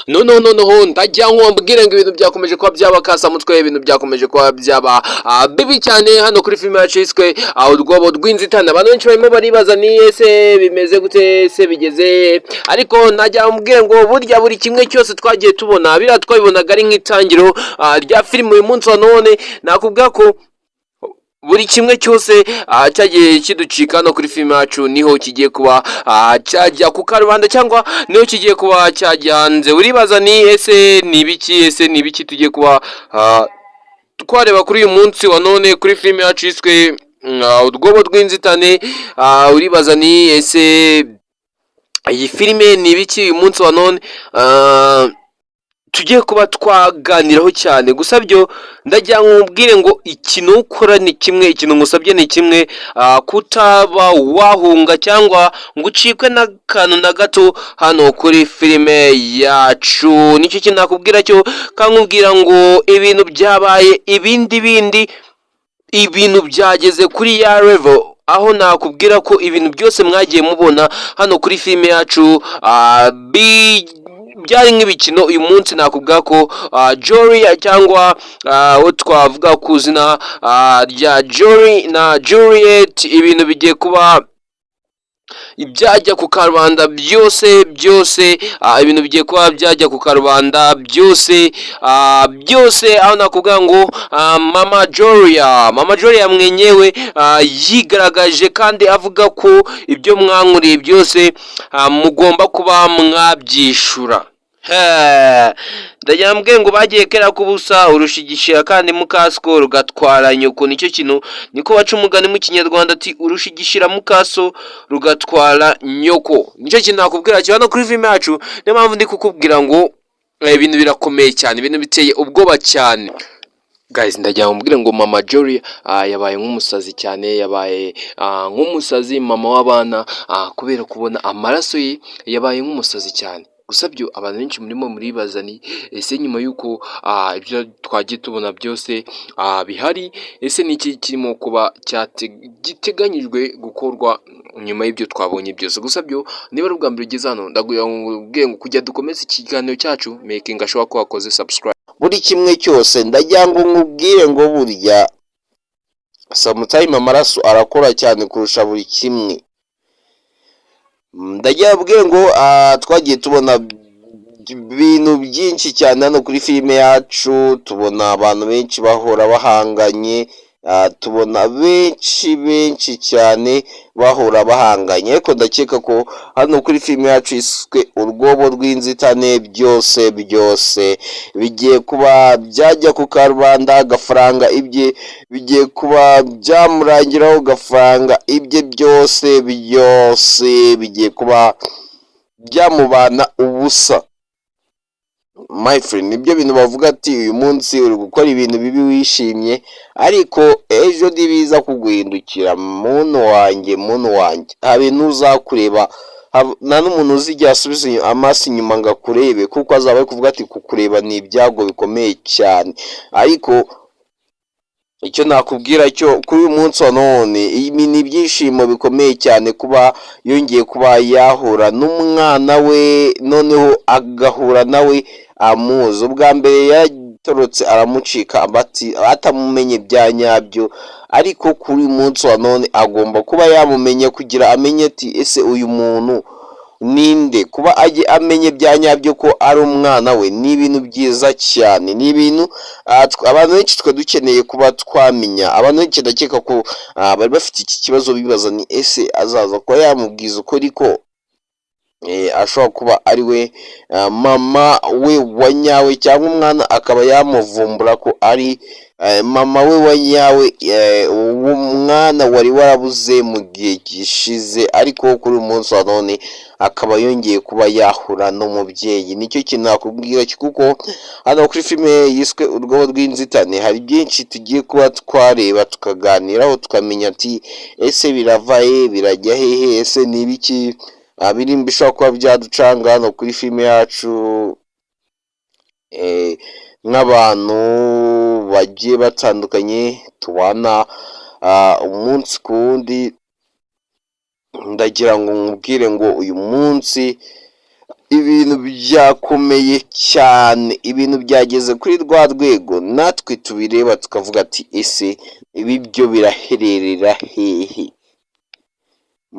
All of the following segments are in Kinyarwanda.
Noneho ndajya nkubwire ngo ibintu byakomeje kuba byaba kasamutwe, ibintu byakomeje kuba byaba bibi cyane hano kuri filime yacu yiswe Urwobo rw'Inzitane. Abantu benshi barimo baribaza ni ese bimeze gute, ese bigeze? Ariko najya mbwire ngo burya buri kimwe cyose twagiye tubona, biriya twabibonaga ari nk'itangiro rya filime. Uyu munsi wa none nakubwira ko buri kimwe cyose cyagiye kiducika hano kuri filime yacu niho kigiye kuba cyajya ku karubanda, cyangwa niho kigiye kuba cyajya hanze. Uribaza ni ese ni ibiki, ese ni ibiki tugiye kuba twareba kuri uyu munsi wa none kuri filime yacu yiswe Urwobo rw'Inzitane? Uribaza ni ese iyi filime ni ibiki uyu munsi wa none tugiye kuba twaganiraho cyane. Gusa byo ndagira ngo nkubwire ngo ikintu ukora ni kimwe, ikintu ngusabye ni kimwe: kutaba wahunga cyangwa ngo ucikwe n'akantu na gato hano kuri filime yacu. Nicyo kintu nakubwira cyo, kankubwira ngo ibintu byabaye ibindi bindi, ibintu byageze kuri ya level aho nakubwira ko ibintu byose mwagiye mubona hano kuri filime yacu byari nk'ibikino. Uyu munsi nakubwira ko Jolie, cyangwa uwo twavuga ku izina rya Jolie na Juliet, ibintu bigiye kuba byajya ku karubanda byose byose. Ibintu bigiye kuba byajya ku karubanda byose byose, aho nakubwira ngo mama Jolia, mama Jolia mwenyewe yigaragaje kandi avuga ko ibyo mwankoreye byose mugomba kuba mwabyishura. Ndagira mbwiye ngo bagiye kera kubusa urushigishira kandi mukaso rugatwara nyoko. Nicyo kintu niko baca umugani mu Kinyarwanda ati: "Urushigishira mukaso rugatwara nyoko." Nicyo kintu nakubwira cyo hano kuri filime yacu. Niyo mpamvu ndi kukubwira ngo ibintu birakomeye cyane, ibintu biteye ubwoba cyane. Guys, ndagira ngo mbwire ngo mama Jolie yabaye nk'umusazi cyane, yabaye nk'umusazi mama w'abana kubera kubona amaraso ye, yabaye nk'umusazi cyane. Gusa byo abantu benshi murimo muribaza ni ese nyuma y'uko ibyo twagiye tubona byose bihari, ese ni iki kirimo kuba giteganyijwe gukorwa nyuma y'ibyo twabonye byose? Gusa byo niba ari ubwa mbere ugeze hano, ndagira ngo nkubwire ngo kujya dukomeze ikiganiro cyacu, making sure ko wakoze subscribe. Buri kimwe cyose, ndagira ngo nkubwire ngo burya sometime amaraso arakora cyane kurusha buri kimwe. Ndagira mbwire ngo twagiye tubona ibintu byinshi cyane hano kuri filime yacu, tubona abantu benshi bahora bahanganye, tubona benshi benshi cyane bahora bahanganye, ariko ndakeka ko hano kuri filime yacu yiswe Urwobo rw'Inzitane byose byose bigiye kuba byajya ku karubanda. Gafaranga ibye bigiye kuba byamurangiraho, Gafaranga ibye byose byose bigiye kuba byamubana ubusa. My friend, nibyo bintu bavuga ati uyu munsi uri gukora ibintu bibi wishimye, ariko ejo ntibiza kuguhindukira. Muntu wanjye, muntu wanjye, habe n'uzakureba, nta n'umuntu uzigera asubiza amaso inyuma ngo akurebe, kuko azaba ari kuvuga ati kukureba ni ibyago bikomeye cyane. Ariko icyo nakubwira cyo kuri uyu munsi wa none, ibi ni ibyishimo bikomeye cyane kuba yongeye kuba yahura n'umwana we, noneho agahura nawe amuzi. Ubwa mbere yatorotse aramucika atamumenye bya nyabyo, ariko kuri uyu munsi wa none agomba kuba yamumenye kugira amenye ati ese uyu muntu ninde? Kuba ajye amenye bya nyabyo ko ari umwana we ni ibintu byiza cyane, ni ibintu abantu benshi twe dukeneye kuba twamenya. Abantu benshi ndakeka ko bari bafite iki kibazo bibaza ni ese azaza kuba yamubwiza ukuri ko ashobora kuba ari we mama we wa nyawe, cyangwa umwana akaba yamuvumbura ko ari mama we wa nyawe, uwo mwana wari warabuze mu gihe gishize, ariko kuri uyu munsi wa none akaba yongeye kuba yahura n'umubyeyi. Nicyo kintu nakubwira, kuko hano kuri filime yiswe Urwobo rw'Inzitane hari byinshi tugiye kuba twareba, tukaganiraho, tukamenya ati ese birava he, birajya hehe, ese ni ibiki biri bishobora kuba byaducanga hano kuri filime yacu nk'abantu bagiye batandukanye tubana umunsi ku wundi. Ndagira ngo nkubwire ngo uyu munsi Ibintu byakomeye cyane, ibintu byageze kuri rwa rwego natwe tubireba tukavuga ati: "Ese ibi byo birahererera hehe?"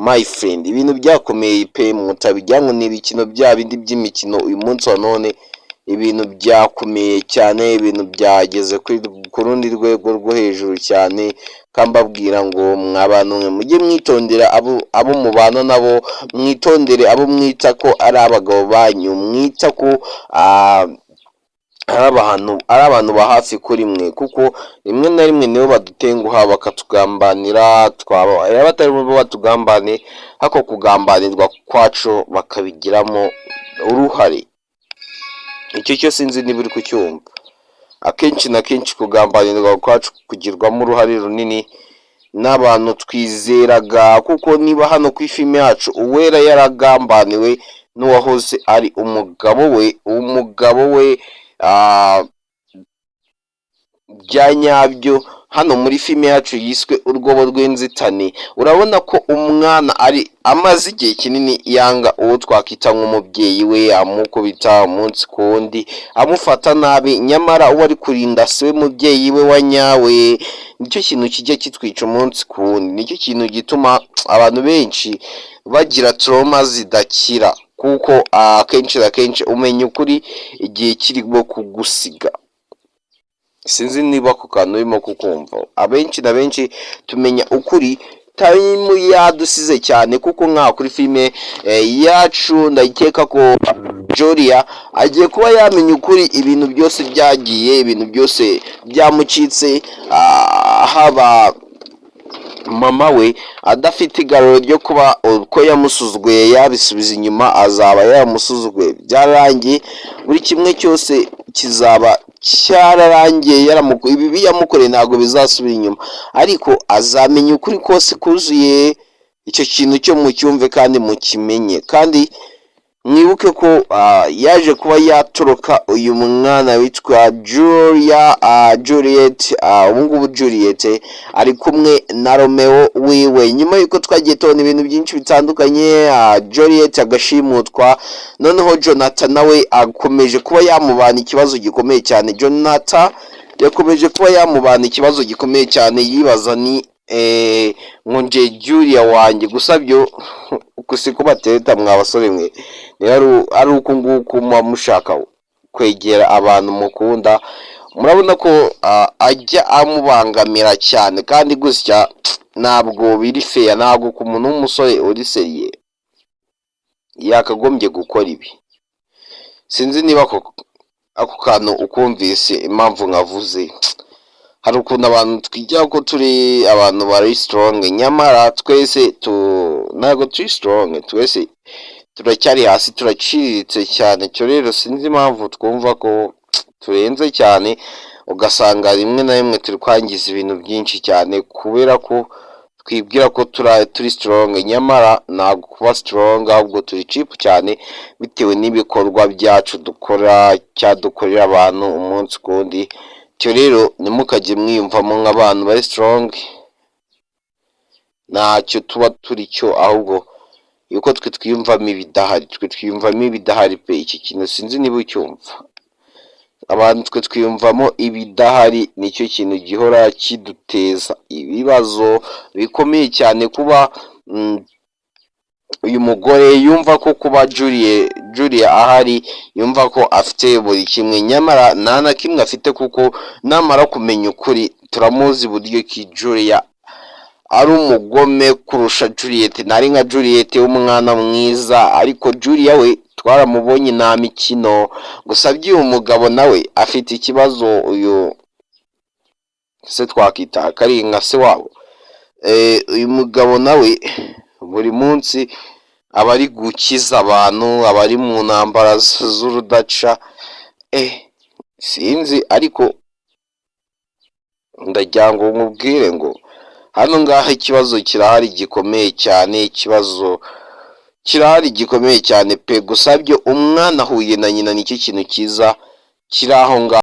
My friend, ibintu byakomeye pe, mutabijya ngo ni ibikino bya bindi by'imikino. Uyu munsi wa none ibintu byakomeye cyane, ibintu byageze ku rundi rwego rwo hejuru cyane. Kambabwira ngo mwa bantu mwe, mujye mwitondera abo mubana nabo, mwitondere abo mwita ko ari abagabo banyu, mwita ko ari abantu ba hafi kuri mwe, kuko rimwe na rimwe nibo badutenguha, bakatugambanira. Twaba yaba atari bo batugambaniye, ariko kugambanirwa kwacu bakabigiramo uruhare. Icyo cyo sinzi niba uri kucyumva. Akenshi na kenshi kugambanirwa kwacu kugirwamo uruhare runini n'abantu twizeraga, kuko niba hano ku ifilime yacu Uwera yaragambaniwe n'uwahoze ari umugabo we bya nyabyo, hano muri filime yacu yiswe Urwobo rw'Inzitane, urabona ko umwana ari amaze igihe kinini yanga uwo twakita nk'umubyeyi we, amukubita umunsi ku wundi, amufata nabi, nyamara uwo ari kurinda si we mubyeyi we wa nyawe. Nicyo kintu kijya kitwica umunsi ku wundi, nicyo kintu gituma abantu benshi bagira trauma zidakira, kuko akenshi na kenshi umenya ukuri igihe kirimo kugusiga. Sinzi niba ako kantu urimo kukumva. Abenshi na benshi tumenya ukuri time yadusize cyane, kuko nka kuri filime yacu ndakeka ko Julia agiye kuba yamenya ukuri, ibintu byose byagiye, ibintu byose byamucitse, haba mama we adafite igaruro ryo kuba uko yamusuzuguye yabisubiza inyuma, azaba yaramusuzuguye byararangiye, buri kimwe cyose kizaba cyararangiye, ibibi yamukoreye ntabwo bizasubira inyuma, ariko azamenya ukuri kose kuzuye. Icyo kintu cyo mucyumve kandi mukimenye, kandi mwibuke ko yaje kuba yatoroka uyu mwana witwa Julia, Juliet. Ubu ngubu Juliet ari kumwe na Romeo wiwe, nyuma y'uko twagiye tubona ibintu byinshi bitandukanye, Juliet agashimutwa. Noneho Jonathan nawe akomeje kuba yamubana ikibazo gikomeye cyane. Jonathan yakomeje kuba yamubana ikibazo gikomeye cyane, yibaza ni ngo nje Julia wanjye. Gusa byo siko bateta, mwa basore mwe, niba ari uku nguku muba mushaka kwegera abantu mukunda, murabona ko ajya amubangamira cyane, kandi gutya ntabwo biri fair, ntabwo ku muntu w'umusore uri sérieux yakagombye gukora ibi. Sinzi niba ako kantu ukumvise impamvu nkavuze. Hari ukuntu abantu twigira ko turi abantu bari strong, nyamara twese ntabwo turi strong, twese turacyari hasi, turaciriritse cyane. Cyo rero sinzi impamvu twumva ko turenze cyane, ugasanga rimwe na rimwe turi kwangiza ibintu byinshi cyane kubera ko twibwira ko turi strong, nyamara ntabwo kuba strong, ahubwo turi cheap cyane bitewe n'ibikorwa byacu dukora cyangwa dukorera abantu umunsi ku wundi. Cyo rero ntimukajye mwiyumvamo nk'abantu bari strong, ntacyo tuba turi cyo, ahubwo yuko twe twiyumvamo ibidahari, twe twiyumvamo ibidahari pe. Iki kintu sinzi niba ucyumva. Abantu twe twiyumvamo ibidahari, nicyo kintu gihora kiduteza ibibazo bikomeye cyane. Kuba uyu mugore yumva ko kuba Julia ahari, yumva ko afite buri kimwe, nyamara nta na kimwe afite, kuko namara kumenya ukuri, turamuzi buryo ki Julia ari umugome kurusha Juliet. Ntari nka Juliet w'umwana mwiza, ariko Julia we twaramubonye, nta mikino. Gusa by'uyu mugabo nawe afite ikibazo, uyu se twakita ko ari nka se wabo. Uyu mugabo nawe buri munsi aba ari gukiza abantu, aba ari mu ntambara z'urudaca. Sinzi, ariko ndagira ngo nkubwire ngo hano ngaha ikibazo kirahari gikomeye cyane, ikibazo kirahari gikomeye cyane pe. Gusa byo umwana ahuye na nyina, nicyo kintu cyiza kiri aho ngaho.